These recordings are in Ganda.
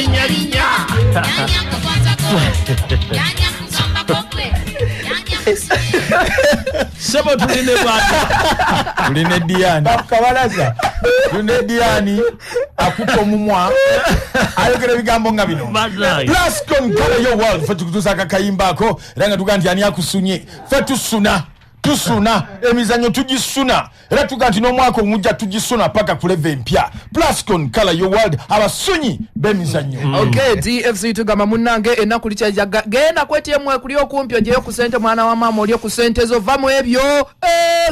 Linnya linnya. Sebo tuline bwana. Tuline Diani. Kabalaza. Tuline Diani akupa omumwa ayogera ebigambo nga bino. Plascon color your world fe tukutuusa akakayimba ako era nga tugaa nti ani akusunye. Fe tusuna. Tusuna emizannyo tugisuna era tugaa nti n'omwaka omujja tugisuna paka ku level empya. Plascon color your world abasunyi b'emizannyo. Okay, DFC tugamba munnange ennaku likyajja genda ku ATM kuli okumpi ogyeyo ku ssente mwana wa maama olye ku ssente zo va mu ebyo.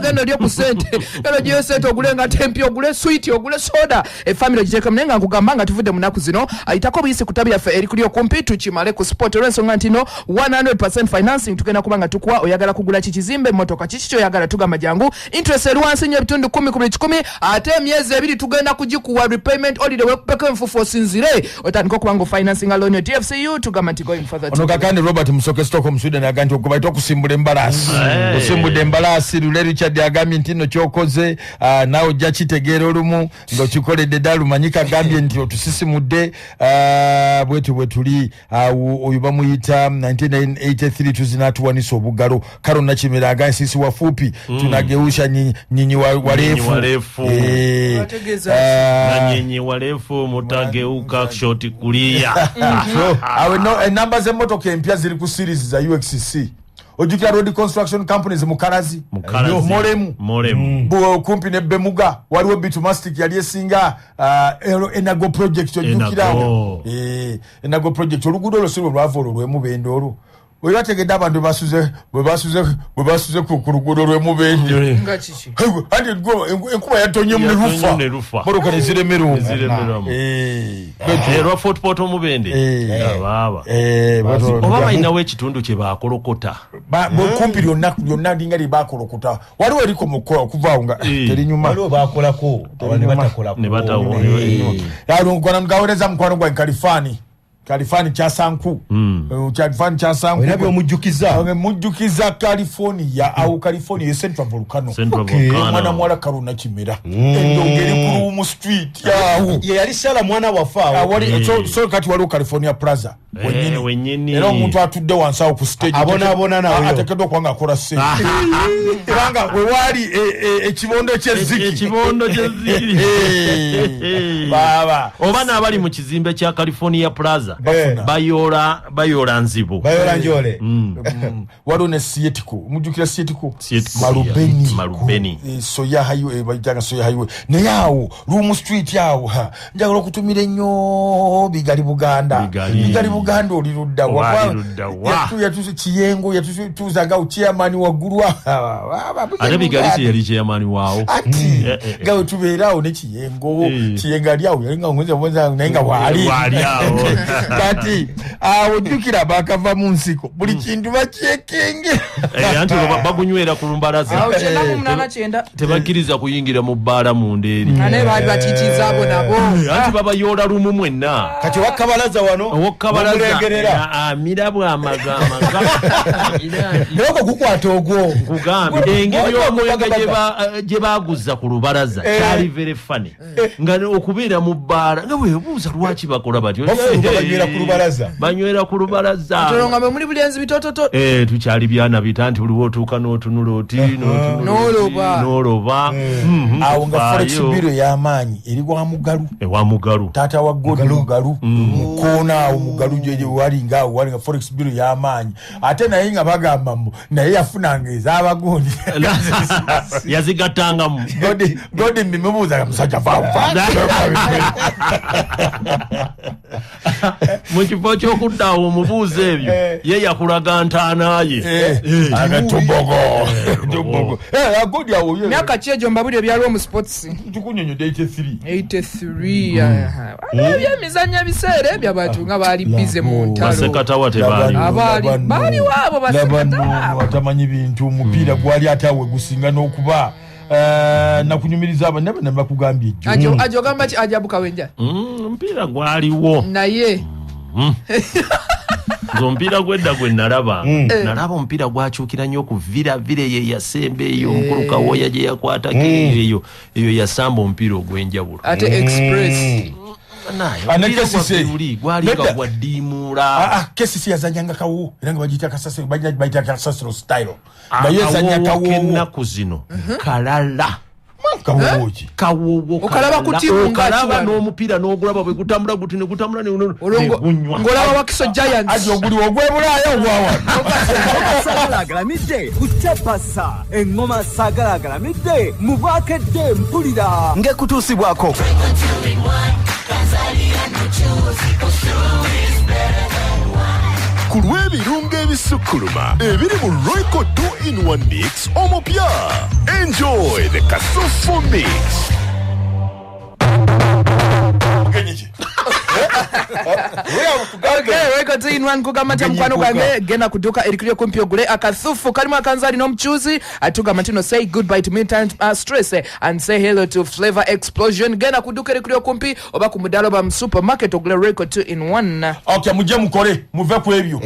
Genda olye ku ssente, genda ogyeyo ssente ogule engatto empya, ogule swiiti, ogule soda, efamire ogiteekemu. Naye nga nkugamba nga tuvudde mu nnaku zino ayitako buyisi ku ttabi yaffe eri kuli okumpi tukimale ku spot olw'ensonga nti no 100% financing tugenda kuba nga tukuwa. Oyagala kugula ki kizimbe, emmotoka, kiki kyoyagala, tugamba jangu. Interest eri wansi nnyo ebitundu 10 ku buli 100, ate emyezi 2 tugenda kugikuwa repayment holiday wekupeko enfufu osinzire otandika okuba nga financing loan yo. DFCU tugamba nti going further. Ono kakandi Robert Musoke Stockholm Sweden agambye nti okubaita okusimbula embalaasi. Osimbudde embalaasi. Lule Richard agambye nti nno kyokoze naawe ojja kitegeera olumu ng'okikoledde ddala. Lumanyika agambye nti otusisimudde bwetyo bwe tuli. Oyo bamuyita 1983 tuzinaatuwanisa obugalo. Karo Nakimera agambye sisi wafupi tunageusha nyinyi warefu. Na nyinyi warefu mutageuka shoti kulia. Awe no enamba z'emmotoka empya ziri ku series za UXC. Ojjukira road construction companies Mukalazi, Moremu, kumpi ne Bemuga waliwo bitumastic yali esinga Enago project ojjukira Enago project oluguudo olwo si lwe lwava olwo lw'Emubende olwo. Bwe bategedde abantu bwe basuze ku luguudo lw'Emubende nga kiki anti enkuba yatonye ne rufa motoka ne ziremera omwo. Erwa Fort Portal Mubende abaaba oba balinawo ekitundu kye baakolokota kumpi lyonna linga lye baakolokota. Waliwo eriko mu okuva awo nga terinyuma. Waliwo baakolako ne batakolako. Ne batakolako. Gawereza mukwano gwange Kalifani. Kalifani Kyasanku. Kalifani Kyasanku. Olabye omujjukiza. Omujjukiza California awo California Central Volcano. Omwana muwala Karuna Kimera. Endongo eri ku Rumu Street awo. Ye yali sala mwana waffe awo. So kati waliwo California Plaza. Wenyini. Era omuntu atudde wansi awo ku stage. Abonaabona nawe. Ateekeddwa okuba nga akola ssente. Kubanga we waali ekibondo ky'ezziki. Ekibondo ky'ezziki. Baaba. Oba n'abali mu kizimbe kya California Plaza. Bayola nzibu. Bayola njole. Waliwo ne Sietiko. Mujjukira Sietiko? Malubeni. Soya Highway, bayitanga Soya Highway. Naye awo Rumu Street awo njagala okutumira ennyo Bigali Buganda. Bigali Buganda oli ludda wa. Yatuse Kiyengo, yatutuuza chairman waggulu. Ate Bigali kye yali chairman waawo. Ati nga we tubeera awo ne Kiyengo, Kiyengo ali awo yali nga ngonza naye nga waali. Waali awo. Kati awo jjukira baakava mu nsiko buli kintu bakyekenge. Anti bagunywera ku lumbalaza. Awo 98 Tebakkiriza kuyingira mu bbaala munda eri. Naye baali batiitiiza abo nabo. Anti babayoola lumu mwenna. Kati owakabalaza wano owakabalaza amira bw'amagamaga. Naye ogwo gukwata ogwo. Nkugambye engeri omwenge gye baaguza ku lubalaza kyali very funny. Nga okubeera mu bbaala nga weebuuza lwaki bakola batyo. Banywera ku lubalaza. Banywera ku lubalaza. Ate nga mwe muli bulenzi bitototo. Tukyali byana bita nti buli w'otuuka n'otunula oti n'oloba. N'oloba. Awo nga Forex Bureau y'amaanyi eri wa Mugalu. Ewa Mugalu. Taata wa God Mugalu. Mukoona awo Mugalu gye wali nga awo wali nga Forex Bureau y'amaanyi. Ate naye nga bagamba mbu naye yafunanga ez'abagundi. Yazigattangamu. God mbimubuuza musajja va. Mu kifo ky'okudda awo omubuuza ebyo ye yakulaga ntaana ye. Tumbogo. Agodi awo ye. Myaka ki egyo mbabuli ebyaliwo mu sports? Tukunyonyo 83. 83. Ebyemizannyo ebiseera ebyo abantu nga baali bize mu ntalo. Basekatawa tebaaliwo. Baaliwo abo basekatawa. Batamanyi bintu omupiira gwali ate awo gusinga n'okuba. Nakunyumiriza aba nebe bakugambye ejjo. Ajo gamba ki ajabu kawenja? Omupiira gwaliwo. Naye. Nze omupiira gw'edda gwe nalaba. Nalaba omupiira gwakyukira nnyo ku Villa Villa ye yasemba eyo omukulu Kawooya gye yakwatako eyo yasamba omupiira ogw'enjawulo. Ate Express. Gwalinga gwadiimuula. KCC yazanyanga kawo era nga bagiyita Kasasiro, bagiyita Kasasiro style nga yezanya kawo. Ennaku zino kalala kawowo okalaba ku tiimu ng'okalaba n'omupiira n'ogulaba bwe gutambula guti ne gutambula negunywa ng'olaba Wakiso Giants aje oguli ogw'ebulaaya ogwawano. Sagalagalamidde kukyapasa engoma sagalagalamidde mubwakedde mpulira ngekutuusibwako. Ku lw'ebirungo ebisukkuluma ebiri mu Royco 2-in-1 mix omupya. Enjoy the Kasufu mix. Okay, Royco 2-in-1 kugamba nti mukwano gwange genda ku dduuka erikuli okumpi ogule akasufu kalimu akanzaali n'omucuuzi. Atugamba nti no say goodbye to midtime stress and say hello to flavor explosion. Genda ku dduuka erikuli okumpi oba ku mudaala oba mu supermarket ogule Royco 2-in-1. Okay, mujje mukole muve ku ebyo.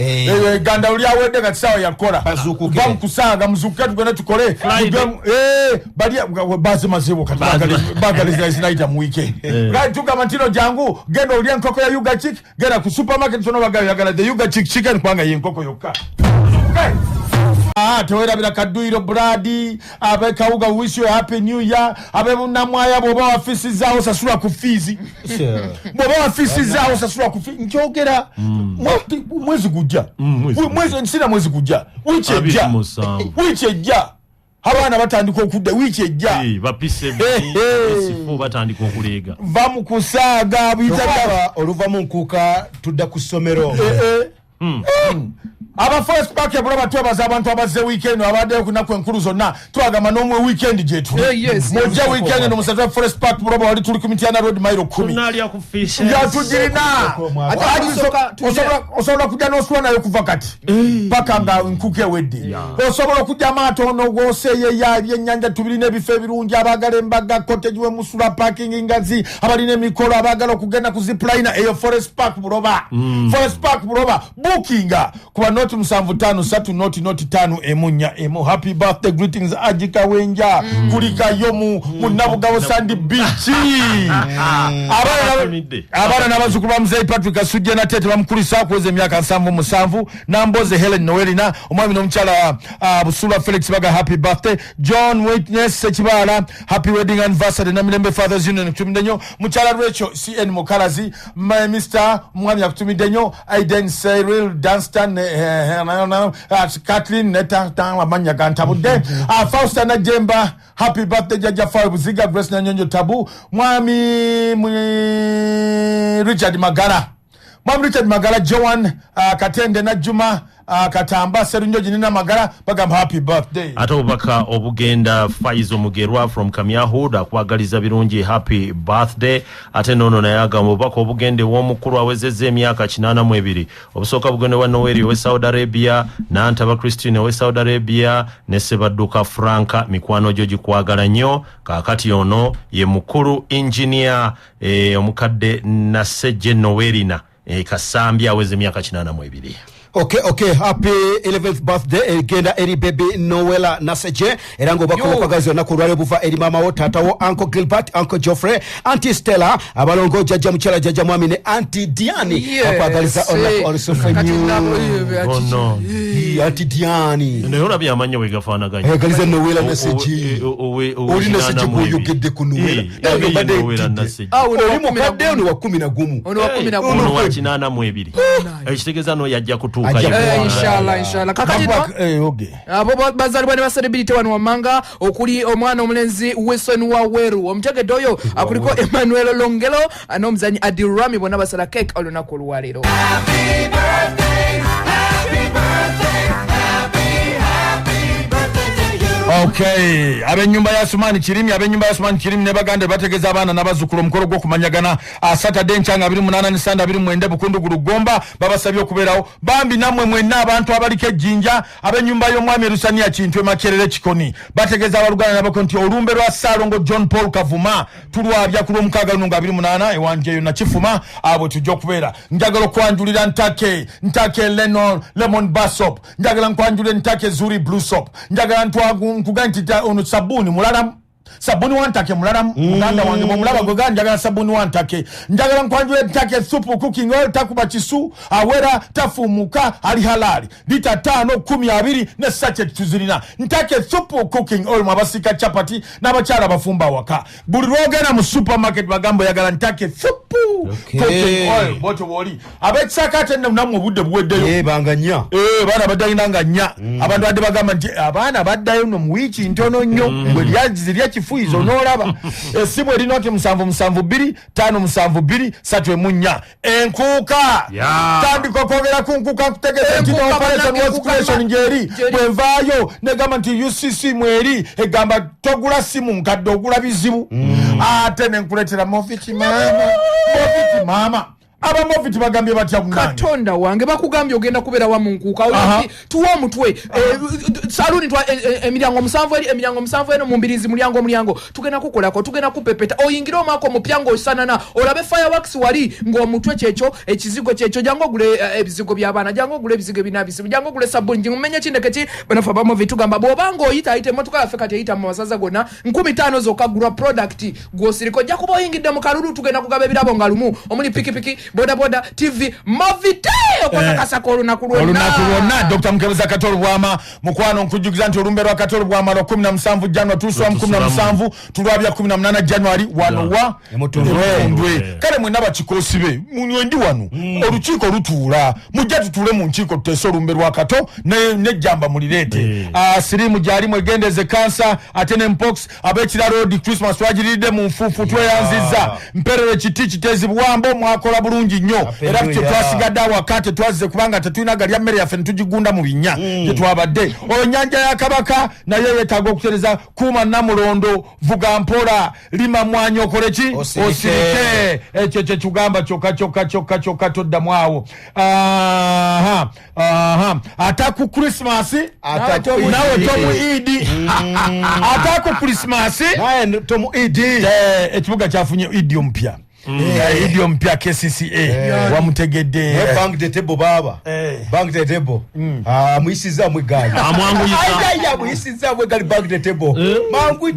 Ganda oli awedde nga kisaawa yakola va mukusaaga muzuukuke tugende tukole. Bali bazimazeewo kati bagaliza mu weekend. Tugamba nti no jangu genda olye enkoko ya Yuga Chick, genda ku supermarket tono bagayo yagala the Yuga Chick chicken kubanga ye nkoko yokka. Tewerabira Kaduiro Bradi abe Kauga, wish you a happy new year. Abe Bunamwaya bw'oba wafisizaawo sasula ku fees. Bw'oba wafisizaawo sasula ku fees. Nkyogera mwezi gujja. Mwezi sina mwezi gujja. Wiiki ejja. Wiiki ejja. Abaana batandika okudda wiiki ejja. Bapise bisifu batandika okuleega. Va mu kusaaga biyita oluva mu nkuuka tudda ku ssomero. Aba Forest Park ebulaba twebaza abantu abazze weekend abaddeyo ku nnaku enkulu zonna twagamba n'omwe weekend gye tuli. Mujja weekend no musajja Forest Park buloba wali tuli ku Mityana Road mailo 10. Tunalya ku fishes. Yatugirina. Osobola kujja n'osula nayo kuva kati paka nga nkuka ewedde. Osobola okujja amaato n'ogwoseeyeya ebyennyanja tubirina ebifo ebirungi abaagala embaga cottage we musula parking ngazi abalina emikolo abaagala okugenda ku zipline eyo Forest Park buloba. Forest Park buloba bookinga kuba 0 7 5 3 0 0 5 1 4. Happy birthday greetings Ajika Wenja kulikayo mu Nabugabo Sandy Beach. Abaana n'abazzukulu ba Muzeeyi Patrick Kasujja na Tete bamukulisa okuweza emyaka 77. Namboze Helen Noelina omwami n'omukyala Busula Felix baga happy birthday. John Witness Sekibala happy wedding anniversary. Namirembe Fathers Union kutumidde nnyo. Mukyala Rachel CN Mukalazi Mr omwami akutumidde nnyo. Aiden Cyril Dunstan Kathleen Netantang amanya gantabudde. Fausta Najemba happy birthday. Jajja Fawe Buziga Grace Nanyonjo Tabu mwami Richard Magara. Mwami Richard Magara Joan Katende na Juma Katamba Serunjoji Nina Magara bagamba happy birthday. Ate obubaka obugenda Faizo Mugerwa from Kamyahud akwagaliza birungi happy birthday. Ate nono naye agamba obubaka obugende w'omukulu awezezza emyaka 82 obusooka bugende wa Noeli owe Saudi Arabia, Nantaba Christine owe Saudi Arabia ne Sebadduka Franka mikwano gyo gikwagala nnyo. Kaakati ono ye mukulu engineer omukadde Nasejje Noelina Kasambi aweza emyaka 82. Okay, happy 11th birthday egenda eri baby Noela Naseje era ng'obaka okwagazi olunaku olwaleero buva eri maama wo taata wo Uncle Gilbert, Uncle Geoffrey, Auntie Stella, abalongo jjajja mukyala jjajja mwami ne Auntie Diani akwagaliza olunaku olusufu nnyo. Auntie Diani naye olabye amannya bwe gafaanaganye. Agaliza Noela Naseje oli Naseje gw'oyogedde ku Noela oli mukadde ono wa 11 ono wa 82 ekitegeeza no yajja kutuuka. Inshallah inshallah. Kakati abo bazalibwa ne ba celebrity wano wamanga okuli omwana omulenzi Wilson Waweru omutegedde oyo akuliko Emmanuel Longelo n'omuzanyi Adirami bonna basala cake olunaku olwaleero. Happy birthday, happy birthday, happy happy birthday to you. Okay, ab'ennyumba ya Sumani Kirimi, ab'ennyumba ya Sumani Kirimi ne baganda bategeeza abaana n'abazzukulu omukolo gw'okumanyagana Saturday nkyanga 28 ne Sunday 29 Bukundugulu Gomba babasabye okubeerawo. Bambi nammwe mwenna abantu abaliko ejjinja ab'ennyumba y'omwami Lusaniya Kintu e Makerere Kikoni bategeeza abaluganda n'abako nti olumbe lwa Ssaalongo John Paul Kavuma tulwabya ku lw'omukaaga luno nga 28 ewanjeyo Nakifuma abo tujja okubeera. Njagala okwanjulira Ntake Lemon Bar Soap, njagala nkwanjulire Ntake Zuri Blue Soap, njagala nkuga nti ono sabuni mulala Sabuni wantake mulala muganda wange bwomulaba gwe gamba njagala sabuni wantake, njagala nkwanjule ntake supu cooking oil, takuba kisu, awera, tafumuka, ali halali lita 5 12 ne sachet tuzirina. Ntake supu cooking oil mwabasika chapati n'abakyala bafumba waka. Buli lwogenda mu supermarket bagamba oyagala ntake supu cooking oil, boto bwoli abekisaka nno nammwe obudde buweddeyo. Banga nnya. Baana baddayo nga nnya. Abantu badde bagamba nti abaana baddayo nno mu wiiki ntono nnyo, bwe lyazirya kifuizo n'olaba. Essimu eri noti 772 572 314. Enkuuka tandika okwogera ku nkuuka, nkutegeeza nti operation wealth creation gyeri. Bwenvaayo negamba nti UCC mweri egamba togula simu nkadde ogula bizibu. Ate nenkuleetera Moviti maama, Moviti maama. Aba Moviti bagambye batya munange? Katonda wange bakugambye ogenda kubeera wa mu nkuuka. Tuwa omutwe saluni twa emiryango 7 eri emiryango 7 eno mu mbirizi mulyango mulyango, tugenda kukolako, tugenda kupepeta, oyingire omwaka omupya ng'osanana, olabe fireworks wali ng'omutwe kyekyo ekizigo kyekyo, jangu ogule ebizigo by'abaana, jangu ogule ebizigo ebinaabisibu, jangu ogule sabuni, mumenye kindeke ki. Banafe aba Moviti tugamba bw'obanga oyita ayita emmotoka yaffe kati eyita mu masaza gonna 5,000 zokka gulwa product gw'osirika, ojja kuba oyingidde mu kalulu. Tugenda kugaba ebirabo nga lumu omuli pikipiki, boda boda, TV, Moviti okukakasako olunaku lwonna. Olunaku lwonna. Dr. Mukebeza Katolo Bwama mukwano, nkujjukiza nti olumbe lwa Katolo Bwama lwa 17 January tulusulamu 17 tulwabya 18 January wano wa Mutundwe. Kale mwenna bakikoosi be munywe ndi wano olukiiko lutuula, mujja tutuule mu nkiiko tuteese olumbe lwa Kato nejjamba mulireete. Sirimu gyali mwegendeze kansa ate ne mpox. Ab'ekira road Christmas twagiridde mu nfuufu, tweyanzizza. Mperere kiti kitezi buwambo mwakola bulungi nnyo, era twasigadde awaka tetwazze kubanga tetulina galya mmere yaffe ne tugigunda mu binnya gye twabadde. Oyo nnyanja ya Kabaka naye yeetaaga okutereza. Kuuma Namulondo, vuga mpola, lima mwanyi okole ki, osirike. Ekyo kye tugamba kyokka kyokka kyokka kyokka, toddamu awo. Ataku Christmas nawe tomu idi, ataku Christmas naye tomu idi. Ekibuga kyafunye idi omupya, idi omupya KCCA wamutegedde. Bank the table baba, bank the table. Amuyisiza mwegali, amwanguyisa, amuyisiza mwegali bank the table. Mangu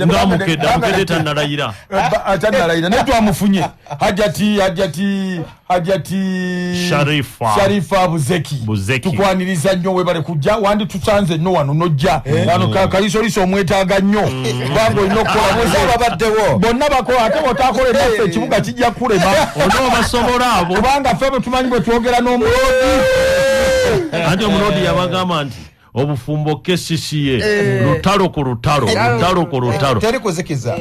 ngamukede tanalayira, atanalayira naye twamufunye. Hajati Hajati Hajati Sharifa Buzeki, tukwaniriza nnyo, webale kujja. Wandi tusanze nno wano nojja wano kalisoliso omwetaaga nnyo, kubanga olina okukola babaddewo bonna bakola, ate bw'otakola naffe ekibuga kijja kulema. Onoobasobola abo, kubanga ffe bwe tumanyi bwe twogera n'omuloodi. Anti omuloodi yabagamba nti obufumbo KCCA lutalo ku lutalo, lutalo ku lutalo, teri kuzikiza.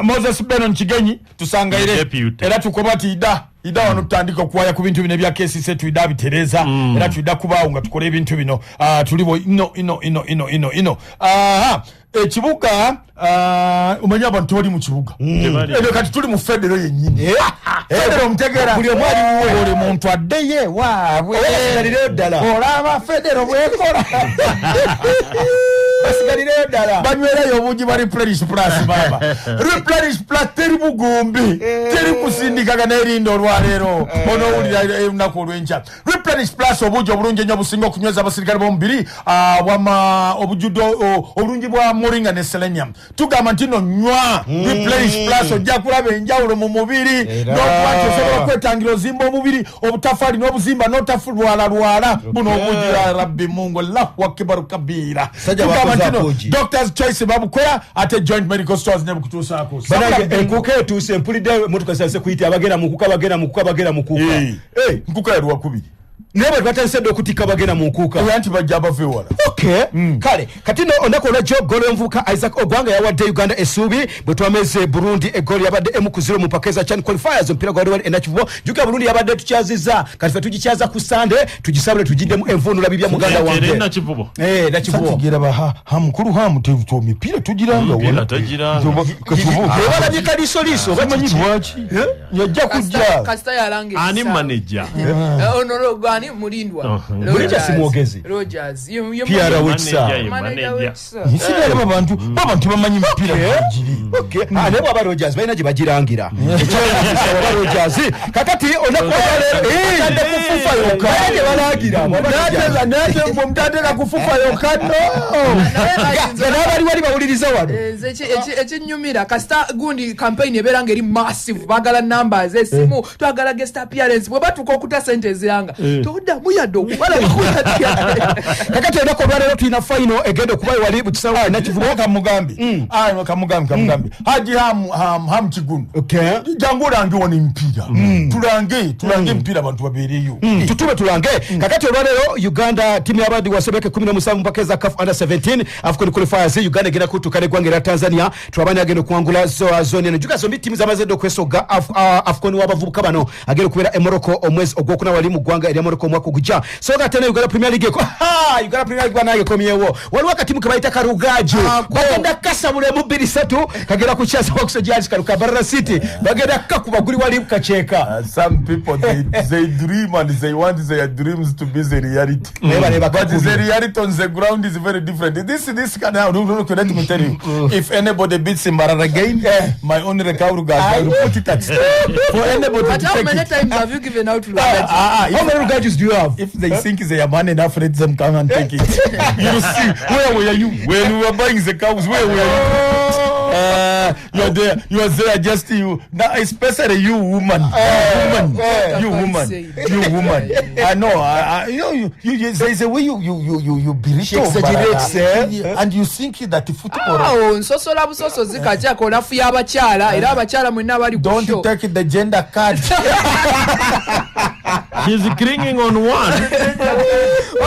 Moses Benon Kigenyi tusangaire, era tukoba ti ida ida wano tutandika okuwaya ku bintu bino ebya KCCA, tuida bitereza era tuida kubaawo nga tukola ebintu bino. Tulibo ino ino ino ino ino ino. Ekibuga omanyi abantu tebali mu kibuga ebyo, kati tuli mu federo yennyini. Federo omutegeera, buli omu ali wuwe, buli muntu addeyo ewaabwe, ddala olaba federo bwekola, basigalireyo ddala, banywerayo obungi bwa Replenish Plus. Baba Replenish Plus teri bugumbi, teri kusindikaga n'erinda olwaleero onoowulira olunaku olw'enkya. Replenish Plus obungi obulungi ennyo obusinga okunyweza abasirikale b'omubiri, obujjudde obulungi bwa moringa ne selenium. Tugamba nti no nywa Replenish Plus ojja kulaba enjawulo mu mubiri, n'okuba nti osobola okwetangira ozimba omubiri obutafaali n'obuzimba n'otafulwalalwala. Buno obungi ya Rabbi Mungu, Allahu akbar kabira. Tugamba nti no Doctor's Choice babukola, ate Joint Medical Stores ne bukutuusaako. Enkuuka etuuse, mpulidde emmotoka zitandise kuyita abagenda mu nkuuka, abagenda mu nkuuka, abagenda mu nkuuka. Nkuuka ya Lwakubiri. Naye bwe batandise dda okutikka bagenda mu nkuuka. Anti bajja bava ewala. Okay. Kale kati nno olunaku olwajjo ggoolo y'omuvubuka Isaac Ogwanga yawadde Uganda essuubi bwe twameze Burundi eggoolo yabadde 1-0 mu mpaka eza CHAN qualifiers, omupiira gwali wali e Nakivubo. Jjukira Burundi yabadde tukyazizza, kati ffe tugikyaza ku Sunday, tugisabule tugiddemu envuunula bibya muganda wange. Nakivubo. Nakivubo. Sakigira ba ha mukulu ha mutevuto mipiira tugiranga wala. Ebalabye kalisoliso bamanyi lwaki yajja kujja. Kasita yalange. Ani manager? Ono Ani Mulindwa. Mulindwa si mwogezi. Rogers. PR wekisa. Nsigala abantu abantu bamanyi mpira giri. Okay. Nebo aba Rogers balina gye bagirangira. Ekyaba Rogers kakati onakuba kufufa yokka. Naye balagira. Nate mumtateka kufufa yokka no. N'abali wali bawuliriza wano. Ekinyumira kasita gundi campaign ebeera ngeri massive bagala numbers esimu twagala guest appearance bwe batuuka okuta sente eziranga toddamu yadde okubala kakati ennaku olwaleero tulina final egenda okuba wali mu kisaawe Nakivubo kamugambi kamugambi Haji Ham Kigundu. Okay. Jangu olange wano emipiira. Tulange emipiira abantu babeereyo. Tutube tulange. Kakati olwaleero Uganda timu y'abadi wasebeke 17 mpaka eza CAF under 17 AFCON qualifiers Uganda egenda kutuuka n'eggwanga erya Tanzania twabani agenda okuwangula zone eno juga zombi timu zamaze dda okwesoga AFCON w'abavubuka bano agenda okubeera e Morocco omwezi ogwokuna wali mu ggwanga erya Morocco omwaka ogujja. So ate ne Uganda Premier League Uganda Premier League banaye ekomyewo waliwo akatimu ke bayita Karugaju bagenda kasabulemu 2-3 kagenda kukyaza Oxygen Karuka Barara City bagenda kakuba guli wali kacheeka. Some people they dream and they want their dreams to be the reality. But the reality on the ground is very different. This can let me tell you, if anybody beats Mbarara again, my own Rugaju, I will put it at stake. For anybody. But to how take many it. Times have you given out Rugaju? How many Rugajus do you have? If they think they are man enough, let them come and take it. You see, where were you when we were buying the cows? Where were you? You are there. You are there. Just you. Now, especially you, woman. You woman. I know. You. There is a way you belittle, exaggerates, and you think that football. Oh, nsosola busoso zikajako nafu y'abakyala era abakyala mwenna bali ku show. Don't take the gender card. She's clinging on one.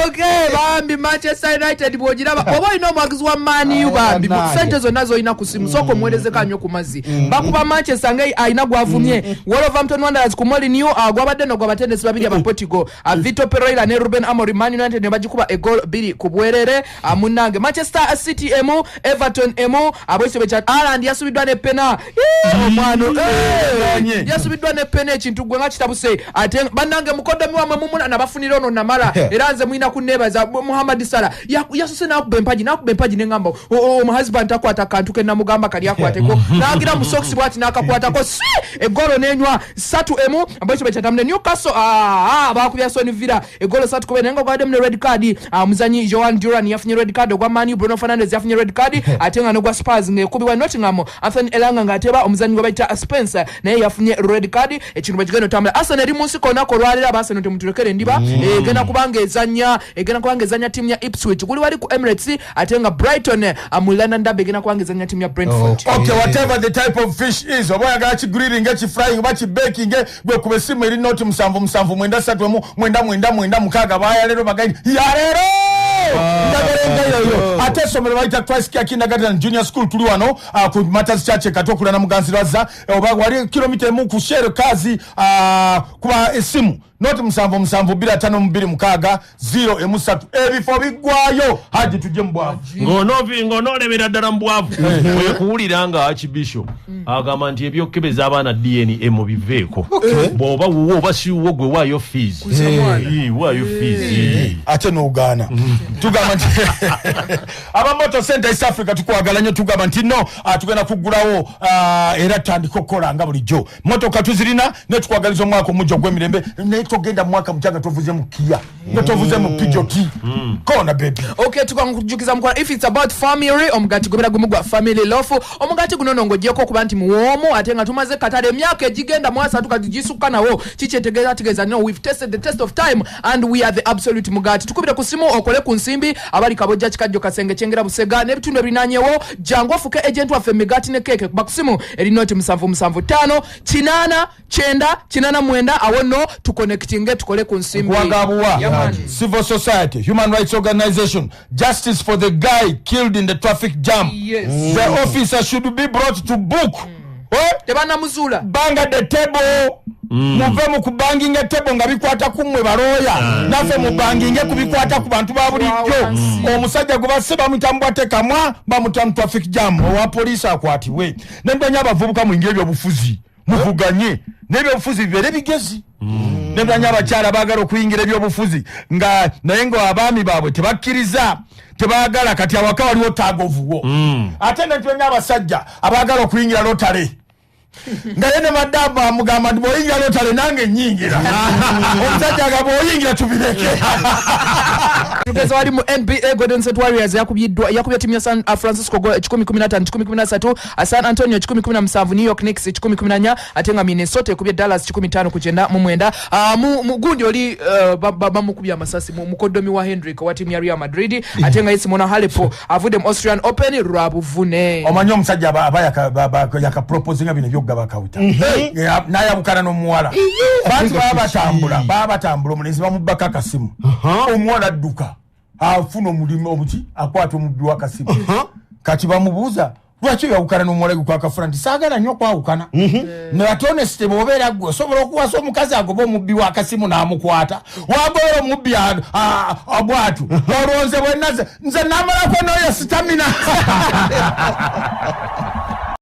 Okay, bambi Manchester United bw'ogiraba oba olina omwagizi wa Man U bambi sente zonna z'olina ku simu sooka omuweerezeko anywe ku mazzi. Bakuba Manchester nga alina gw'avumye. Wolverhampton Wanderers ku Molineux gwabadde no gw'abatendesi babiri aba Portugal Vitor Pereira ne Ruben Amorim. Man United ne bagikuba egoal 2-2 munnange. Manchester City emu Everton emu abwekitebe kya Haaland yasubiddwa ne pena omwana yasubiddwa ne pena ekintu gwe nga kitabuse ate bannange mukoddomi wammwe mumuna nabafunira ono namala era nze mulina kunneebaza Muhammad Salah yasose n'akuba empagi ne ŋŋamba omuhusband takwata kantu ke namugamba kali akwateko n'agira mu socks bw'ati n'akakwatako si eggolo n'enywa 3-1 abwekitebe kya tamune Newcastle baakubya Aston Villa eggolo 3-2 naye nga gwabaddemu ne red card omuzanyi Joan Duran yafunye red card ogwa Man U Bruno Fernandes yafunye red card ate nga n'ogwa Spurs ng'ekubibwa Nottingham Anthony Elanga ng'ateba omuzanyi gwe bayita Spencer naye yafunye red card ekintu bwe kigenda otambula. Arsenal eri mu nsiko olunaku olwaleero aba Arsenal temutulekere ndiba egenda kubanga ezannya ttiimu ya Ipswich guli wali ku Emirates ate nga Brighton mu London Derby egenda kubanga ezannya ttiimu ya Brentford. Okay, whatever the type of fish is oba oyagala ki grilling ki frying oba ki baking gwe kuba essimu eri noti 7 7 9 3 9 9 9 6 baaya leero bagaini yaleero ndagalenga yoyo ate essomero bayita Christ Care Kindergarten Junior School tuli wano ku Matters Church Katokula na Muganzi Lwazza oba wali kilomita emu ku Shell Kazi kuba esimu noti 7 7 2 5 2 6 0 3 ebifo biggwayo Haji tujje mu bwavu ng'onoolebera ddala mu bwavu oyo kuwulira nga Archbishop agamba nti ebyokukebeza abaana DNA mubiveeko bw'oba wuwo oba si wuwo gwe waayo fees waayo fees ate n'ogaana tugamba nti aba Motor Center East Africa tukwagala nnyo tugamba nti no tugenda kuggulawo era tutandika okukola nga bulijjo motoka tuzirina ne tukwagaliza omwaka omujja ogw'emirembe naye togenda mu mwaka mukyaga tovuze mu Kia ne tovuze mu Peugeot kona baby. Okay, tukakujukiza mukwana if it's about family omugati gobera gumu gwa family loaf omugati guno nongogyeko okuba nti muwoomu ate nga tumaze katale emyaka egigenda mu asatu kati gisukka nawo kikyetegeeza tegeeza no we've tested the test of time and we are the absolute mugati. Tukubire ku simu okole ku nsimbi abali Kabojja Kikajjo Kasenge Kyengera Busega n'ebitundu ebirinanyewo jangu ofuke agent waffe emigati ne keeke kuba ku simu eri noti 7 7 5 8 9 89 awo nno tuconnectinge tukole ku nsimbi. Wagabuwa Civil Society Human Rights Organization justice for the guy killed in the traffic jam. Yes. The officer should be brought to book. Tebanamuzula banga the table muve mu kubanginga table nga bikwata ku mmwe balooya naffe mubanginge kubikwata ku bantu ba bulijjo omusajja gwe basse bamutambwa tekamwa bamuta mu traffic jam owa poliisi akwatibwe nendanya abavubuka muyingire ebyobufuzi muvuganye n'ebyobufuzi bibeere bigezi. Netulanya abakyala baagala okuyingira ebyobufuzi nga naye nga abaami baabwe tebakkiriza, tebaagala. Kati awaka waliwo tagovuwo. Ate netulanya abasajja abaagala okuyingira lotale nga ye ne madamu amugamba nti bw'oyingira lotale nange nyingira. Omusajja nga bw'oyingira tubireke. Tugeza wali mu NBA, Golden State Warriors yakubye timu ya San Francisco 115 113, San Antonio 117, New York Knicks 114, ate nga Minnesota ekubye Dallas 15-99. Mu gundi oli bamukubye amasasi mu mukoddomi wa Hendrick wa timu ya Real Madrid, ate nga ye Simona Halep avudde mu Austrian Open lwa buvune. Omanyi omusajja aba yakaproposinga bino ebyokugaba kawuta, n'ayabukana n'omuwala. Bantu baba batambula, omulenzi bamubbako akasimu. Omuwala adduka afuna omulimu omuki, akwata omubbi w'akasimu. Kati bamubuuza, lwaki oyawukana n'omuwala gwe? Kwakafuna nti saagala nnyo okwawukana, naye honest, bw'obeera gwe osobola okuwasa omukazi agoba omubbi w'akasimu n'amukwata, wagobera omubbi bwatu olwo nze bwenaze nze namalako n'oyo stamina.